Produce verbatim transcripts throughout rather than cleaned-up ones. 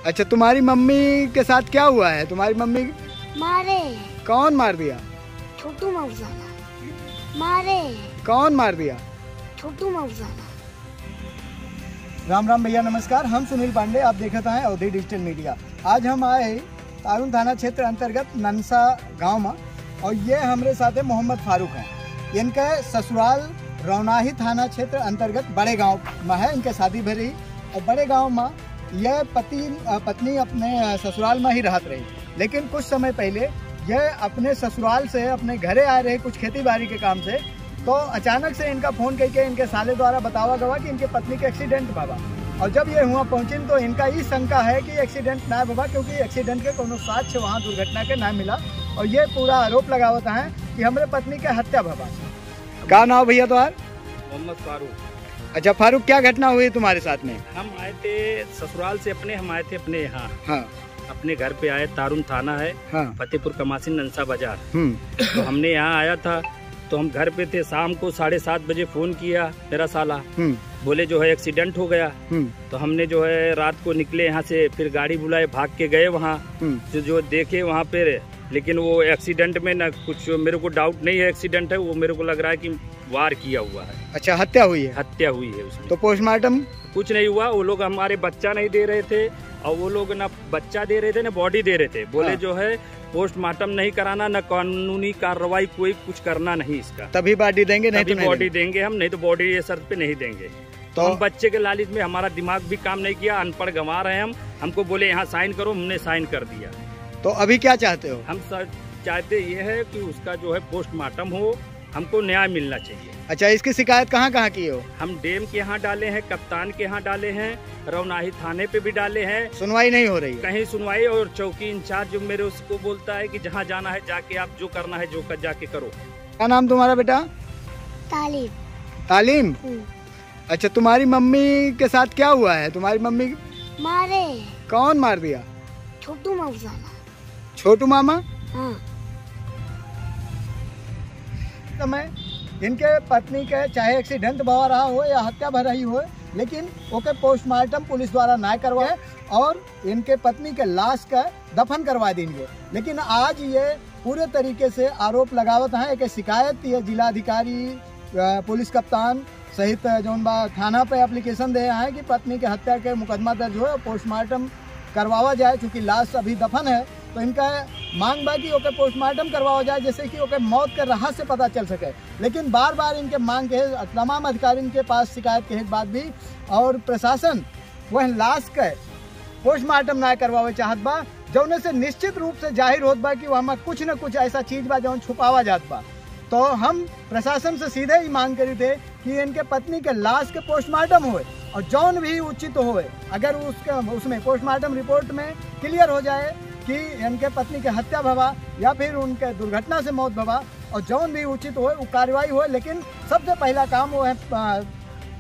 अच्छा, तुम्हारी मम्मी के साथ क्या हुआ है? तुम्हारी मम्मी मारे। कौन मार दिया? छोटू मौसा ना। मारे। कौन मार दिया? छोटू मौसा ना। राम राम भैया, नमस्कार। हम सुनील पांडे, आप देखत हैं अवधी डिजिटल मीडिया। आज हम आए तारुन थाना क्षेत्र अंतर्गत ननसा गांव में, और ये हमरे साथे मोहम्मद फारूक हैं। इनके ससुराल रौनाही थाना क्षेत्र अंतर्गत बड़े गांव में है, इनके शादी भई रही। और बड़े गांव में ये पति, अ, पत्नी अपने, अ, ससुराल में ही रहत रही, लेकिन कुछ समय पहले ये अपने ससुराल से अपने घरे आए रहे कुछ खेती बाड़ी के काम से, तो अचानक से इनका फोन करके इनके साले द्वारा बतावा गवा कि इनके पत्नी के एक्सीडेंट भवा। और जब ये हुआ पहुंचिन तो इनका ई शंका है कि एक्सीडेंट ना भवा, क्योंकि एक्सीडेंट के कोनो साक्ष्य वहाँ दुर्घटना के ना मिला। और ये पूरा आरोप लगावत हैं कि हमरे पत्नी के हत्या भवा। का नाम भैया तुम्हार? मोहम्मद फारूक। अच्छा फारूक, क्या घटना हुई तुम्हारे साथ में? हम आए थे ससुराल से अपने, हम आए थे अपने यहाँ। हाँ। अपने घर पे आए, तारुन थाना है, हाँ। फतेहपुर कमासिन ननसा बाजार। हम्म। तो हमने यहाँ आया था, तो हम घर पे थे। शाम को साढ़े सात बजे फोन किया मेरा साला, हम्म। बोले जो है एक्सीडेंट हो गया। हम्म। तो हमने जो है रात को निकले यहाँ से, फिर गाड़ी बुलाए, भाग के गए वहाँ। हम्म। तो जो देखे वहाँ पे, लेकिन वो एक्सीडेंट में ना कुछ, मेरे को डाउट नहीं है एक्सीडेंट है, वो मेरे को लग रहा है कि वार किया हुआ है। अच्छा, हत्या हुई है? हत्या हुई है उसमें। तो पोस्टमार्टम? कुछ नहीं हुआ। वो लोग हमारे बच्चा नहीं दे रहे थे और वो लोग ना बच्चा दे रहे थे ना बॉडी दे रहे थे। बोले हाँ। जो है पोस्टमार्टम नहीं कराना, ना कानूनी कार्रवाई, कोई कुछ करना नहीं इसका। तभी बॉडी देंगे, नहीं तभी तो नहीं बॉडी देंगे। देंगे हम, नहीं तो बॉडी ये शर्त पे नहीं देंगे। तो तो हम बच्चे के लालच में हमारा दिमाग भी काम नहीं किया, अनपढ़ गंवार हैं हम। हमको बोले यहाँ साइन करो, हमने साइन कर दिया। तो अभी क्या चाहते हो? हम सर चाहते ये है कि उसका जो है पोस्टमार्टम हो, हमको न्याय मिलना चाहिए। अच्छा, इसकी शिकायत कहाँ कहाँ की हो? हम डीएम के यहाँ डाले हैं, कप्तान के यहाँ डाले हैं, रौनाही थाने पे भी डाले हैं। सुनवाई नहीं हो रही है? कहीं सुनवाई। और चौकी इंचार्ज जो मेरे उसको बोलता है कि जहाँ जाना है जाके आप जो करना है जो कर जाके करो। क्या नाम तुम्हारा बेटा? तालीम। तालीम? हम्म। अच्छा, तुम्हारी मम्मी के साथ क्या हुआ है? तुम्हारी मम्मी मारे। कौन मार दिया? छोटू मौसा ना। छोटू मामा? हाँ। समय इनके पत्नी के चाहे एक्सीडेंट भवा रहा हो या हत्या भवा रही हो, लेकिन ओके पोस्टमार्टम पुलिस द्वारा ना करवाए और इनके पत्नी के लाश का दफन करवा देंगे। लेकिन आज ये पूरे तरीके से आरोप लगावत हैं, एक शिकायत ये जिला अधिकारी, अ, पुलिस कप्तान सहित जौन बा थाना पे एप्लीकेशन दे हैं कि पत्नी के हत्या के मुकदमा दर्ज हो, पोस्टमार्टम करवावा जाए। चूँकि लाश अभी दफन है, तो इनका मांग बा कि ओके पोस्टमार्टम करवावा जाए, जैसे कि ओके मौत के रहस्य पता चल सके। लेकिन बार बार इनके मांग के तमाम अधिकारियों के पास शिकायत के बाद भी और प्रशासन वह लाश के पोस्टमार्टम ना करवावे चाहत बा, जौने से निश्चित रूप से जाहिर होत बा कि वहमा कुछ न कुछ ऐसा चीज बा जौन छुपावा जात बा। तो हम प्रशासन से सीधे ही मांग करी थे कि इनके पत्नी के लाश के पोस्टमार्टम होए और जौन भी उचित होए, अगर उसके, उसमें पोस्टमार्टम रिपोर्ट में क्लियर हो जाए कि इनके पत्नी के हत्या भवा या फिर उनके दुर्घटना से मौत भवा, और जौन भी उचित होए वो कार्रवाई होए, लेकिन सबसे पहला काम वो है, अ,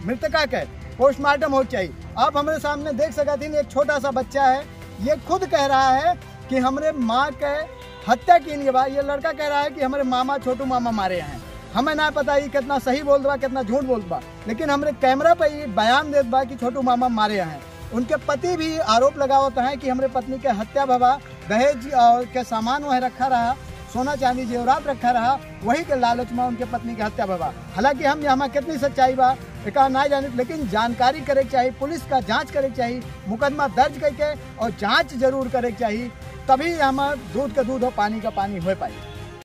मृतका के पोस्टमार्टम हो चाहिए। आप हमारे सामने देख सकत हन, एक छोटा सा बच्चा है, ये खुद कह रहा है कि हमरे माँ के हत्या कीन के बा। ये लड़का कह रहा है कि हमरे मामा, छोटू मामा मारे हैं। हमें ना पता ये कितना सही बोलत बा, कितना झूठ बोलत बा, लेकिन हमरे कैमरा पे ये बयान देत बा कि छोटू मामा मारे हैं। उनके पति भी आरोप लगावत हैं कि हमरे पत्नी के हत्या भवा, दहेज और के सामान वह रखा रहा, सोना चांदी जेवरात रखा रहा, वही के लालच में उनके पत्नी के हत्या भवा। हालांकि हम यहाँ कितनी सच्चाई बा एका ना जानित, लेकिन जानकारी करे के चाहिए, पुलिस का जांच करे के चाहिए, मुकदमा दर्ज करके और जांच जरूर करे के चाहिए, तभी हम दूध का दूध और पानी का पानी हो पाई।